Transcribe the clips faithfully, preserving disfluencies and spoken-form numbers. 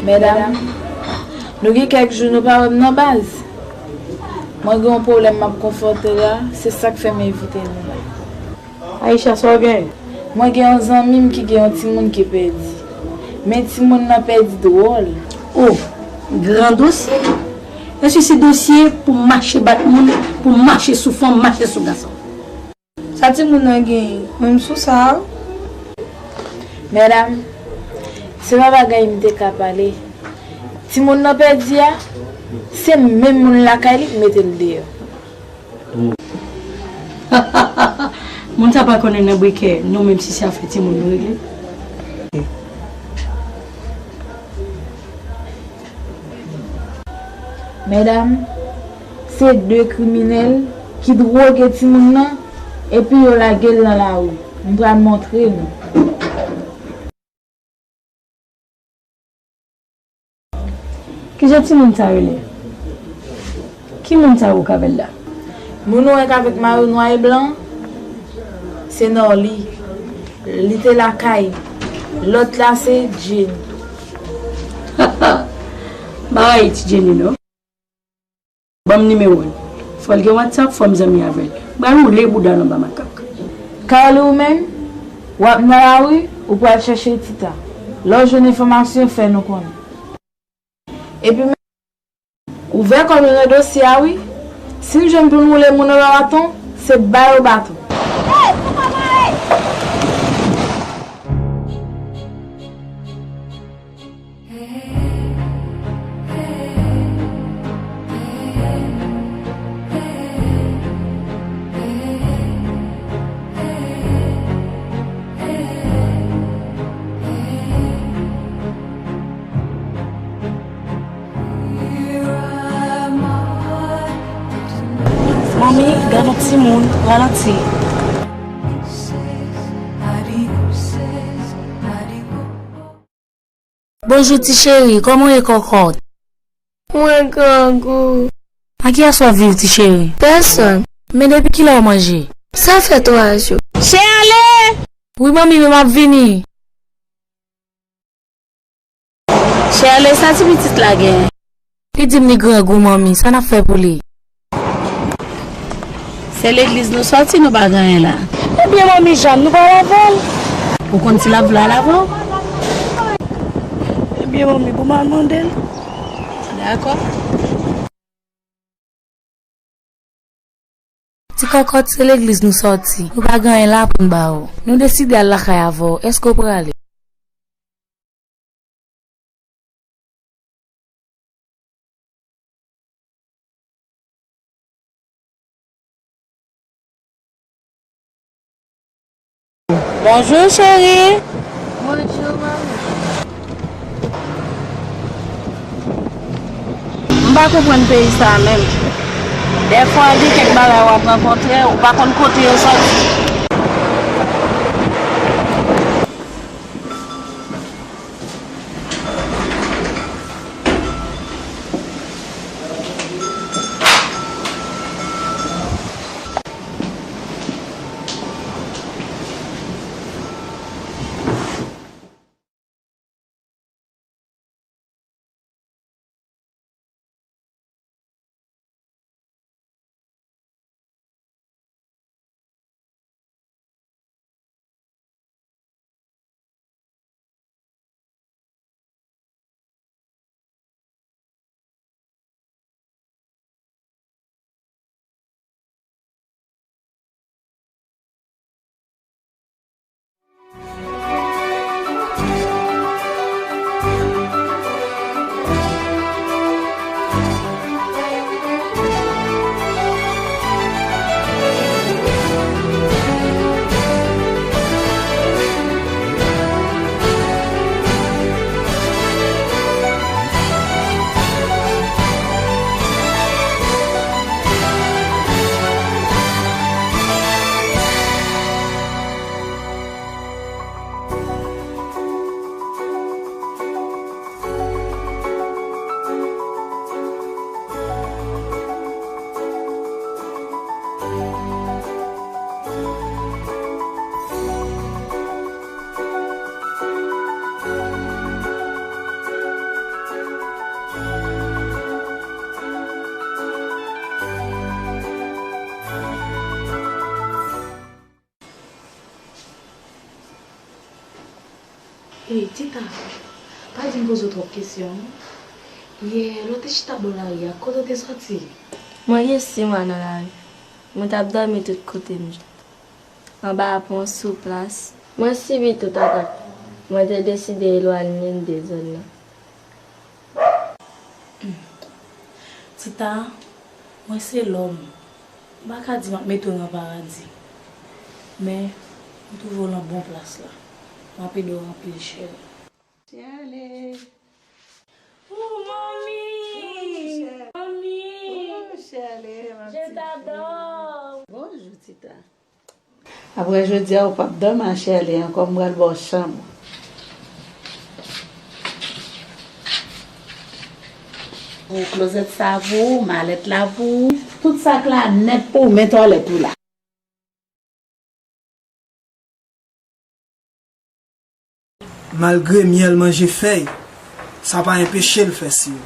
Medam, nou gen kèk jou nou pa wè m nan baz. Mwen gen yon pwoblèm m ap konfwonte la, se sa k fè m envite nou la. Aisha, sa w gen? Mwen gen yon zanmi m ki gen yon timoun ki pèdi. Men timoun nan pèdi dwòl. O, gran dosye. Èske se dosye pou mache bat moun, pou mache sou fanm, mache sou gason? Sa timoun nan genyen, menm sou sa a? Medam, se pa bagay m te ka pale. Timoun nan pèdi a, se menm moun lakay li k mete l deyò. Moun sa pa konnen nan brikè, nou menm si se afè timoun nou regle. Medam, se de kriminèl ki dwoge timoun nan, epi yo lage l nan lari. M pral montre nou. Kijan timoun sa rele? Ki moun sa ou k avè l la? Moun ou wè k avèk mayo nwa e blan, se Norly. Li te lakay. Lòt la se Jenny. M pa rayi ti Jenny non. Ban m nimewo l. Fò l gen WhatsApp, fò m zanmi avè l. M pral woule bouda l anba makak. Carly, ou menm, w ap nan lari, ou pral chèche Tita. Lè w jwenn enfòmasyon, fè nou konnen. Epi menm, ouvè kò nou nan dosye a wi. Si n jwenn pou n woule moun anba baton, se ba yo baton. Manmi, gad yon timoun, ralanti. Bonjou ti cheri, kòman w ye kòkòt? Mwen grangou. A kiyès w ap viv ti cheri? Pèsonn. Men depi kilè w manje? Sa fè twa jou. Chèle! Wi manmi, men m ap vini. Chèle, sa ti pitit la gen? Li di m li grangou manmi, sa n ap fè pou li? Se legliz nou sòti, nou pa gen anyen la. Ebyen manmi Jàn, nou pa lave l? Ou konn si l ap vle al avè w? Ebyen manmi, pou m al mande l. Dakò. Ti kòkòt, se legliz nou sòti. Nou pa gen anyen la pou n ba ou. Nou deside al lakay avè w. Èske w prale? Bonjou cheri. Bonjou manmi. M pa konprann peyi sa menm. Dèfwa gen kèk bagay w ap rankontre, ou pa konn kote yo sòti. Ey, Tita, pa di m poze w twòp kesyon. Yè, lè w te chita bò lari a, kote w te soti? Mwen gen sis mwa nan lari. Mwen t ap dòmi tout kote m jwenn. Anba pon, sou plas. Mwen sibi tout atak. Mwen te deside elwanye m de zòn nan. Tita, mwen se lòm. M pa ka di m ap mete w nan paradi. Men, m twouve w nan bon plas la. M ap ede w anpil, cheri. Shirley. Oh, manmi! Manmi! Oh, Shirley, ma petite fille. Je t'adore! Bonjou, Tita. Apre jodi a, ou p ap dòmi a Shirley ankò, m pral ba w chanm ou. Ou klozèt sa pou ou, malèt la pou ou. Tout sa k la nèt pou ou, men twalèt ou la. Malgre myèl manje fèy, sa pa enpeche l fè siwo.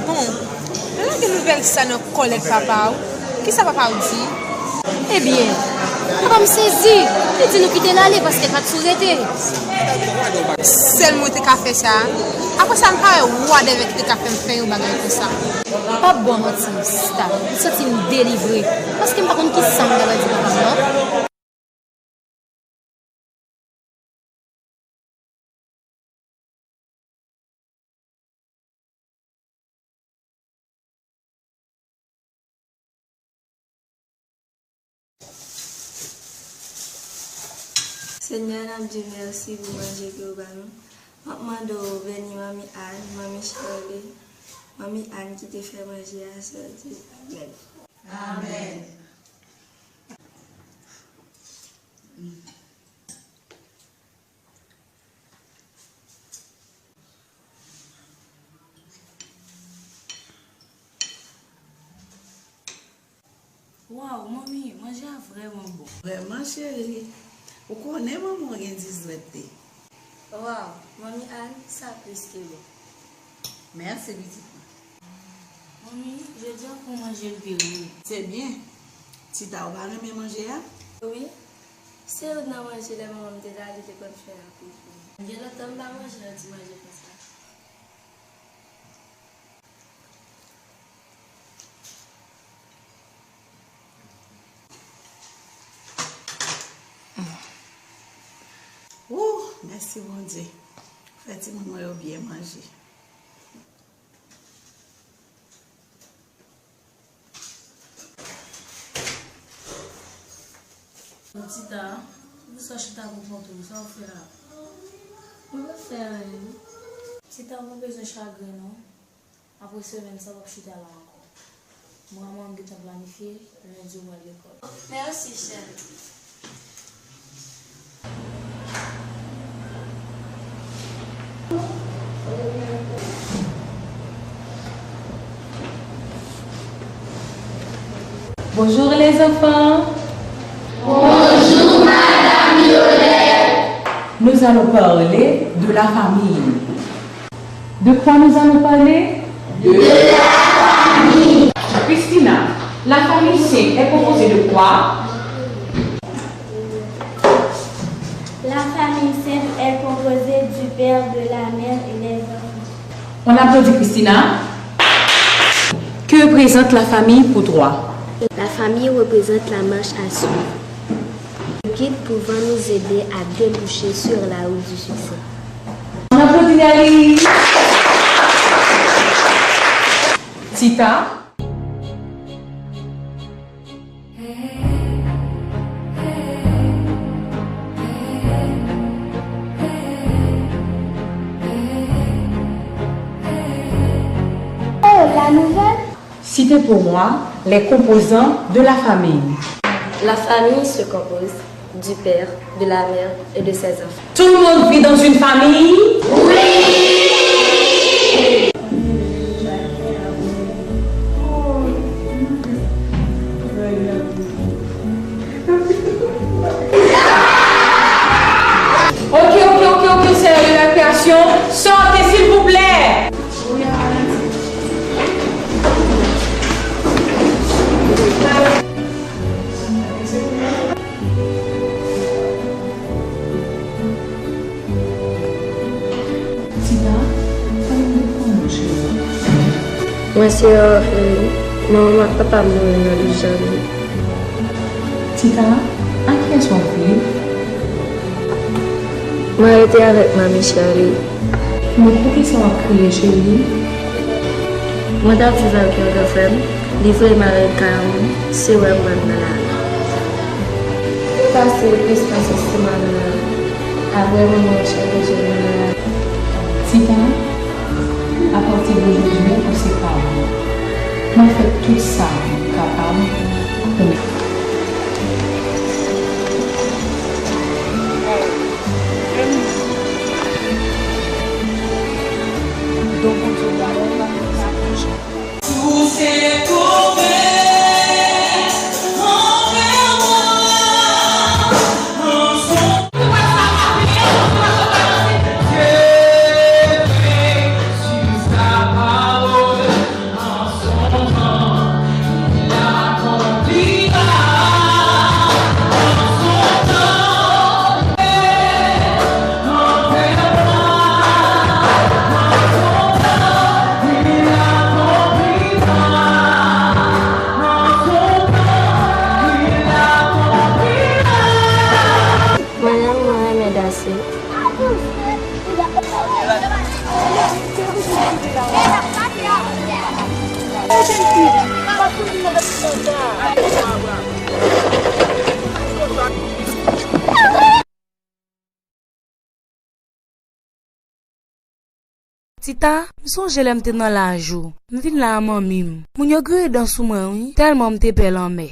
Bon, lè lage nouvèl sa nan kòlèt papa w, kisa papa w di? Ebyen, papa m sezi, li di nou kite l ale paske l pa t sou rete. Sèl mwen te ka fè sa. Apre sa, m pa wè wòdèvè ki te ka fè m fè yon bagay konsa. Pa ba w manti, sista, m santi m delivre, paske m pa konn kisa m ta pral di papa m, non. Senyè, n ap di w mèsi pou manje ke w ba nou. M ap mande w beni Manmi Ann, Manmi Shirley, Manmi Ann ki te fè manje a, sèl Dye. Amèn. Amèn. Waw, manmi, manje a vrèman bon. Vrèman, cheri. Ou konnen manman w gen dizwèt te. Waw, Manmi Ann, sa plis ke bon. Mèsi, pitit mwen. Manmi, jodi a fon manje l pi red. Se byen. Tita, ou pa renmen manje a? Wi. Se youn nan manje lè manman m te la, li te konn fè anpil pou mwen. Gen lontan m pa manje yon ti manje konsa. Ooh, mèsi Bondye. Fè timoun mwen yo byen manje. Tita, poukisa w chita pou kont ou? Sa w fè la? Mwen pa fè anyen. Tita, ou pa bezwen chagren non. Apre semèn sa, w ap chita la ankò. Mwen, mwen gentan planifye, lendi w pral lekòl. Mèsi, chèf. Bonjour les enfants. Bonjour Madame Yolette. Nous allons parler de la famille. De quoi nous allons parler? De la famille. Christina, la famille simple est composée de quoi? La famille simple est composée du père, de la mère et des enfants. On applaudit Christina. Que représente la famille pour toi? La famille représente la marche à suivre. Le guide pouvant nous aider à déboucher sur la route du succès. On applaudit Nelly. Tita. Oh, la nouvelle! Citez pour moi les composants de la famille. La famille se compose du père, de la mère et de ses enfants. Tout le monde vit dans une famille? Oui! Ok, ok, ok, ok, c'est la récréation. Sortez, s'il vous plaît. Mwen se Orpheline. Manman m ak papa m mouri nan douz janvye. Tita, ak kiyès w ap viv? Mwen rete avèk manmi Shirley. Men poukisa w ap kriye, cheri? Mwen t ap viv avèk yon gran frè m. Li voye m al rete kay yon moun, se wè m pran nan lari. Mwen pase plis pase sis mwa nan lari. Apre manman m chèche jwenn mwen. Tita, apati de jodi a, ou se paran. Mwen fè tout sa m kapab pou mwen. Mwen menm, mwen renmen danse. Tita, m sonje lè m te nan laj ou. M vin la a manmi m. Moun yo griyen dan sou mwen, wi, tèlman m te pè lanmè.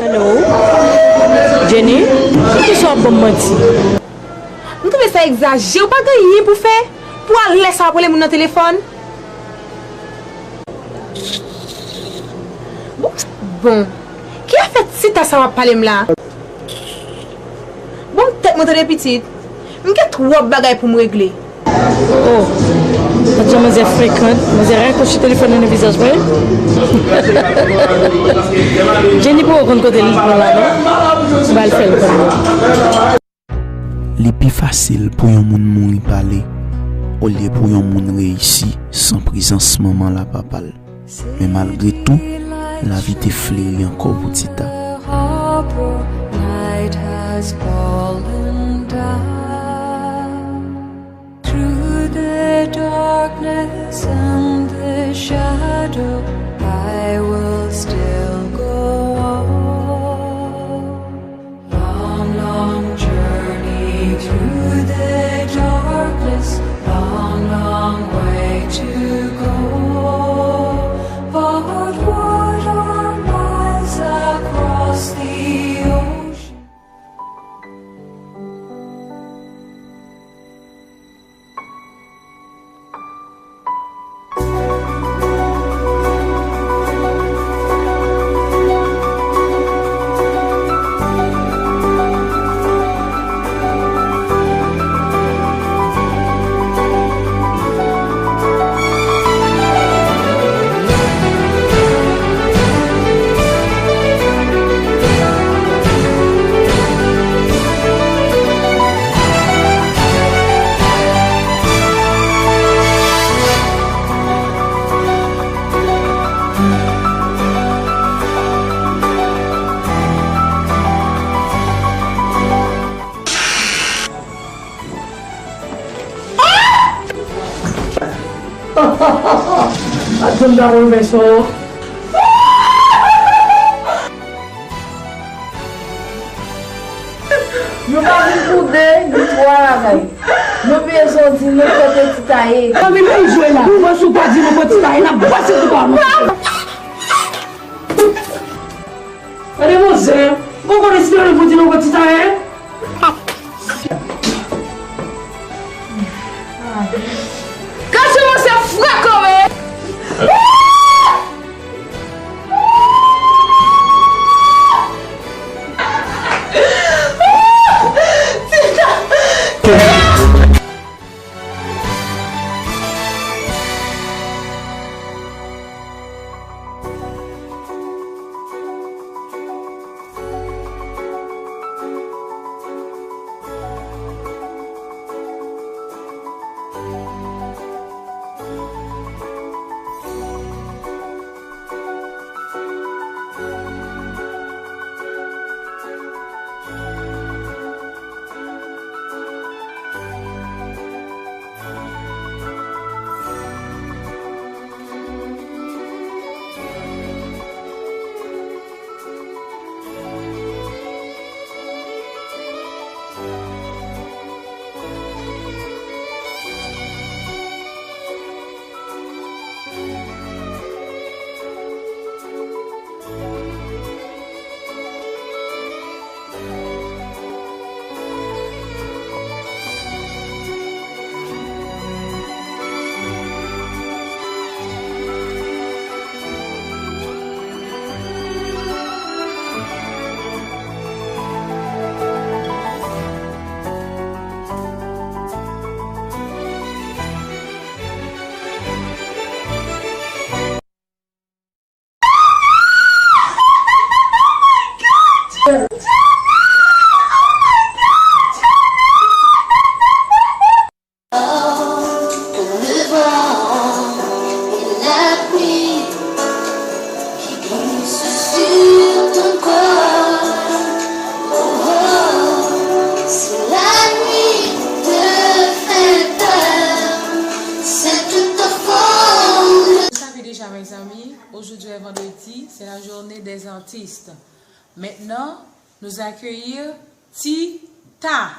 Hello? Jenny, poukisa w ap ban m manti? M twouve sa egzaje, ou pa gen anyen pou fè? Pou al lè sa w ap rele moun nan telefòn? Bon, bon. Ki afè Tita sa w ap pale m la? Bon, tèt mwen tande pitit. M gen twòp bagay pou m regle. Oh, gad jan manzè frekan, manzè rakwoche telefòn nan nan vizaj mwen. Jenny poko konn kote l pran la non. M pral fè l konn. Li pi fasil pou yon moun mouri pale, olye pou yon moun reyisi san prezans manman l ak papa l. Men malgre tou, lavi te fleri ankò pou Tita. Harbor, night has fallen down. Through the darkness and the shadow, I will still go on. Long, long journey through the darkness, long, long way to go. But what are miles across the ocean? Ap janm ta wè fè sa. Nou pa vin pou de, ni twa lakay. Nou bezwen di nou kote Tita ye. Fanmi, pa jwe la. Nou wè si w pa di nou kote Tita ye, n ap bwase tout pa nou. Gade manzè, ou konnen si nou pou di nou kote Tita ye? Gade manzè frakan, men. Vous savez déjà, mes amis, aujourd'hui est vendredi, c'est la journée des artistes. Maintenant, nous accueillir Tita.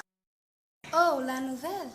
Oh, la nouvelle!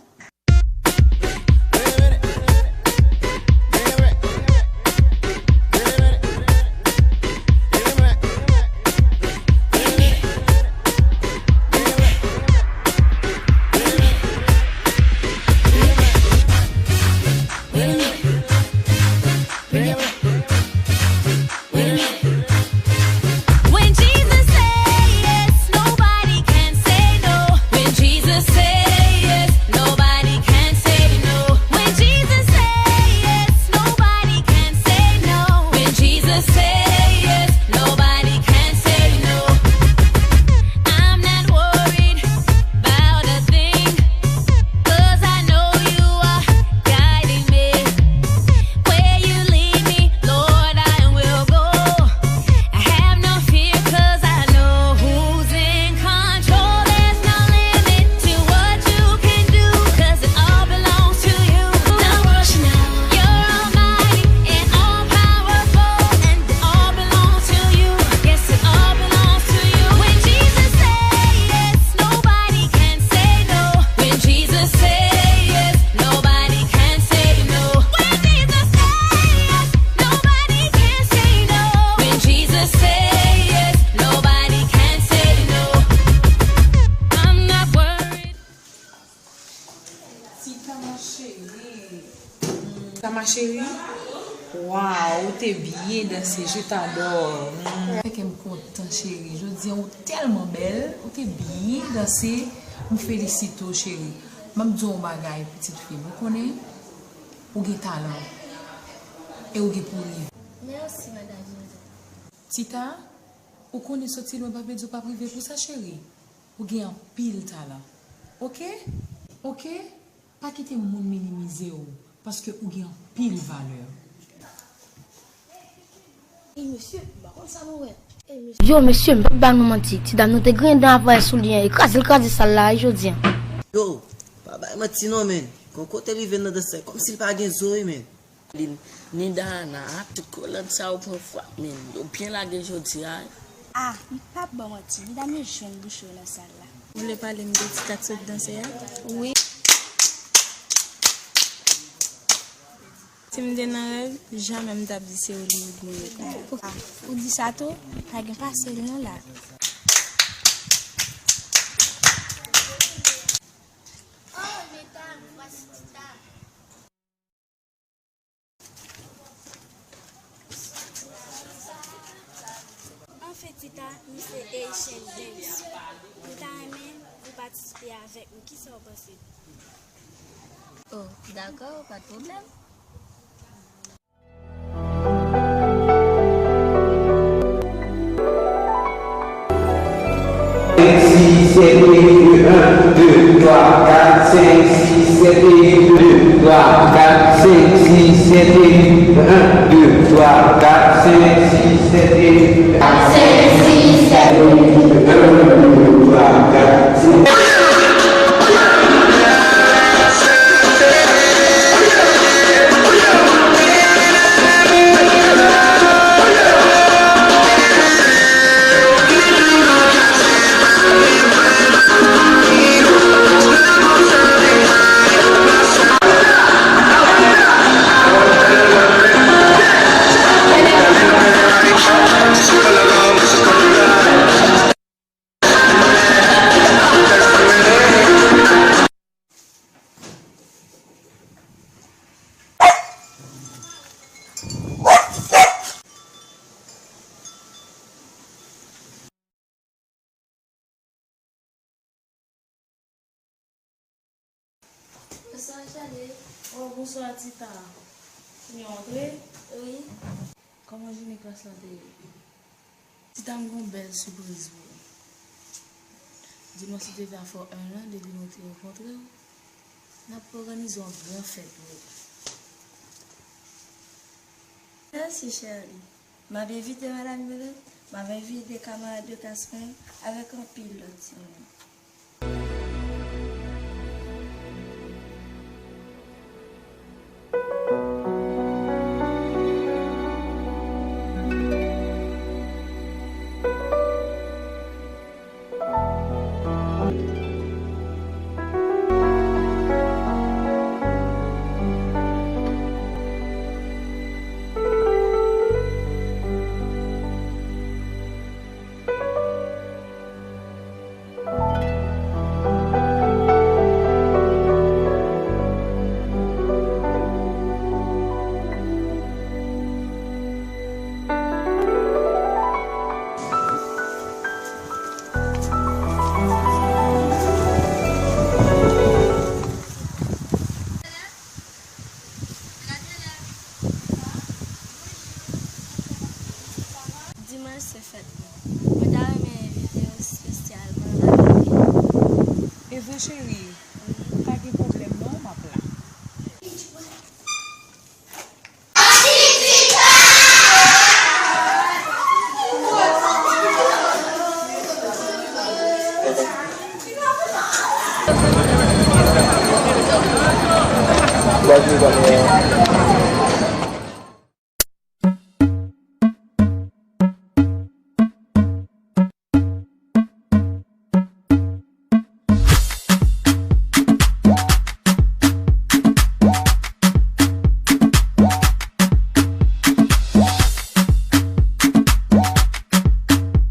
When Jesus say yes, nobody can say no. When Jesus say yes, nobody can say no. When Jesus say yes, nobody can say no. When Jesus say yes, nobody can say no. I'm not worried about a thing, 'cause I know you are guiding me. Where you lead me, Lord, I will go. I have no fear 'cause I know who's in control. There's no limit to what you can do 'cause it all belongs to you. No rush now. You're almighty and all powerful, and it all belongs to you. Yes, it all belongs to you. When Jesus say yes, nobody can say no. When Jesus say yes, nobody can say no. When Jesus say yes, nobody can say no. When Jesus say yes, nobody can say no. I'm not worried. Tita ma chérie. Tita ma chérie. Waw, ou te byen danse, je t'adore. Mm. Fè kè m kontan, cheri. Jodi a, ou tèlman bèl, ou te byen danse. M felisite w, cheri. M ap di w yon bagay, pitit fi m. Ou konnen, ou gen talan. E ou gen pou rive. Mèsi, madanm Joseph. Tita, ou konnen soti lwen pa vle di w p ap rive pou sa, cheri. Ou gen anpil talan. Oke? Oke? Pa kite moun minimize w, paske ou gen anpil valè. Ey, mesye, m pa konn sa mwen wè. Ey, mesye. Yo, mesye, m p ap ba nou manti. Ti dam nan te griyen dan avè sou li an, e kraze l kraze sal la, wi, jodi a. Yo, pa bay manti non, menn. Bon, kote l rive nan dans la, kòmsi l pa gen zo wi, men. Lin, ni Dayana, a, tout kolad sa yo pran frap, men yo byen lage jodi a. Ah, m p ap ba w manti, medam yo jwenn bouch yo nan sal la. Ou vle pale m de ti kat sot danse a? Wi. Si m te nan rèv, jamè m t ap di se Hollywood mwen ye konsa. Ah, ou di sa tou? Pa gen pase l non la. Oh, mesdames, voici Tita. Anfen, Tita, nou se Haitian Dance. Nou ta renmen ou patisipe avèk nou. Kisa w panse? Oh, dakò, pa t pwoblèm. Cinq, six, sept et huit, un, deux, trois, quatre, cinq, six, sept et huit, deux, trois, quatre, cinq, six, sept et huit, un, deux, trois, quatre, cinq, six, sept et huit, quatre, cinq, six, sept et huit, un, deux, trois, quatre, cinq. Bonswa, Charlie. Oh, bonswa, Tita. Ou antre? Wi. Kòman jounen klas la te ye? Tita, m gen yon bèl sipriz pou ou. Dimanch ki te fè a fè yon an depi nou te rankontre, n ap òganize yon gran fèt pou ou. Mèsi, Charlie. M ap envite madanm Mele, m ap envite kamarad de klas mwen avèk anpil lòt timoun. Dimanch se fèt mwen. Mwen ta renmen envite w espesyalman avèk mwen. E vre, cheri? Wi. Pa gen pwoblèm non, m ap la.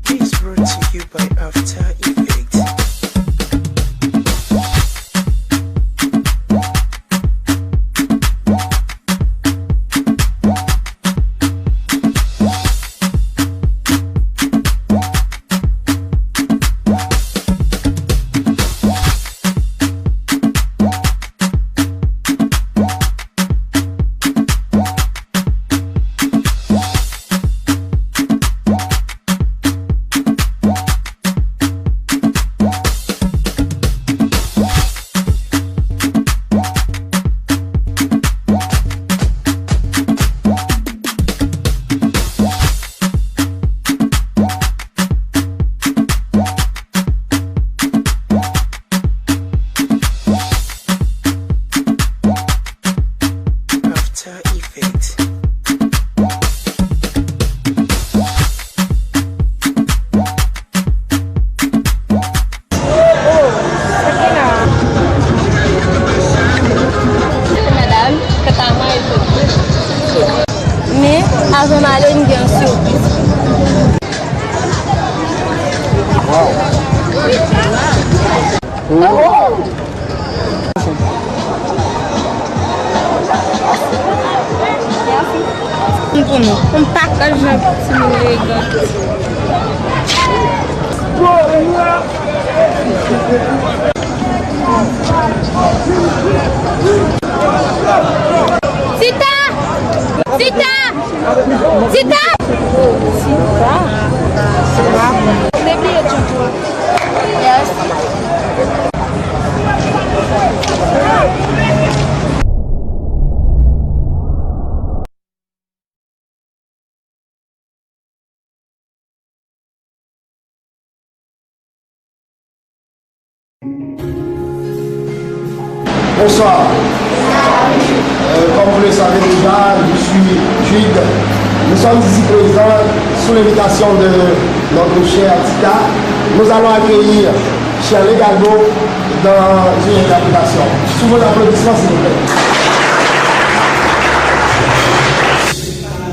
Is brought to you by After Effects. Pou nou. Yon pakèt jan ti moun elegan. Tita! Tita! Tita! Tita! Yes. Bonsoir. Euh, comme vous le savez déjà, je suis Jude. Nous sommes ici présents sous l'invitation de notre chère Tita. Nous allons accueillir Shirley Galbo dans une interprétation. Sous vos applaudissements, s'il vous plaît.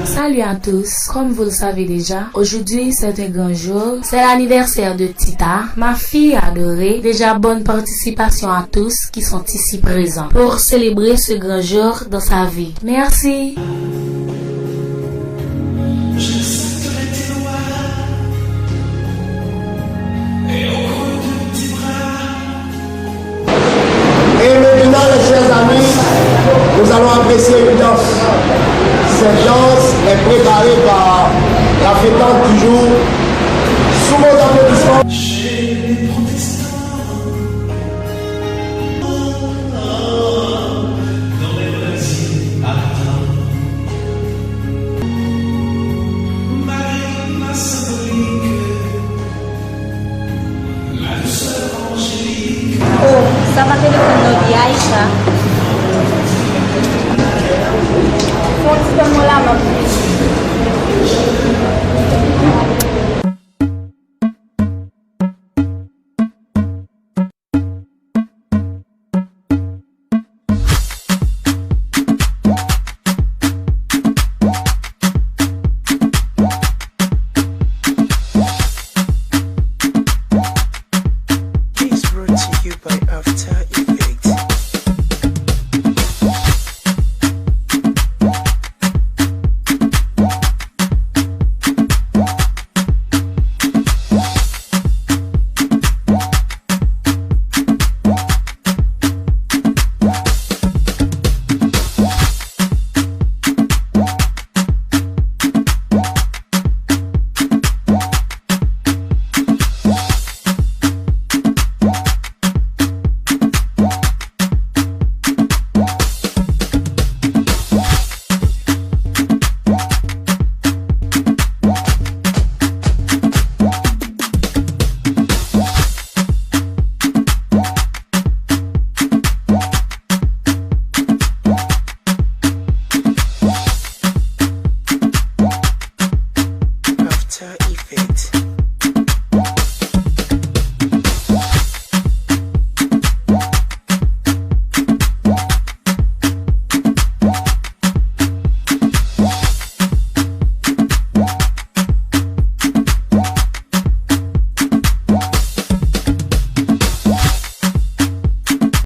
Salut à tous, comme vous le savez déjà, aujourd'hui c'est un grand jour, c'est l'anniversaire de Tita, ma fille adorée. Déjà bonne participation à tous qui sont ici présents pour célébrer ce grand jour dans sa vie. Merci. Et maintenant, les chers amis, nous allons apprécier une danse. Cette danse est préparée par la fête du jour. Sous vos applaudissements. Oh, sa pa telefòn non li, Aisha. Fè yon ti tann mwen la, m ap vini.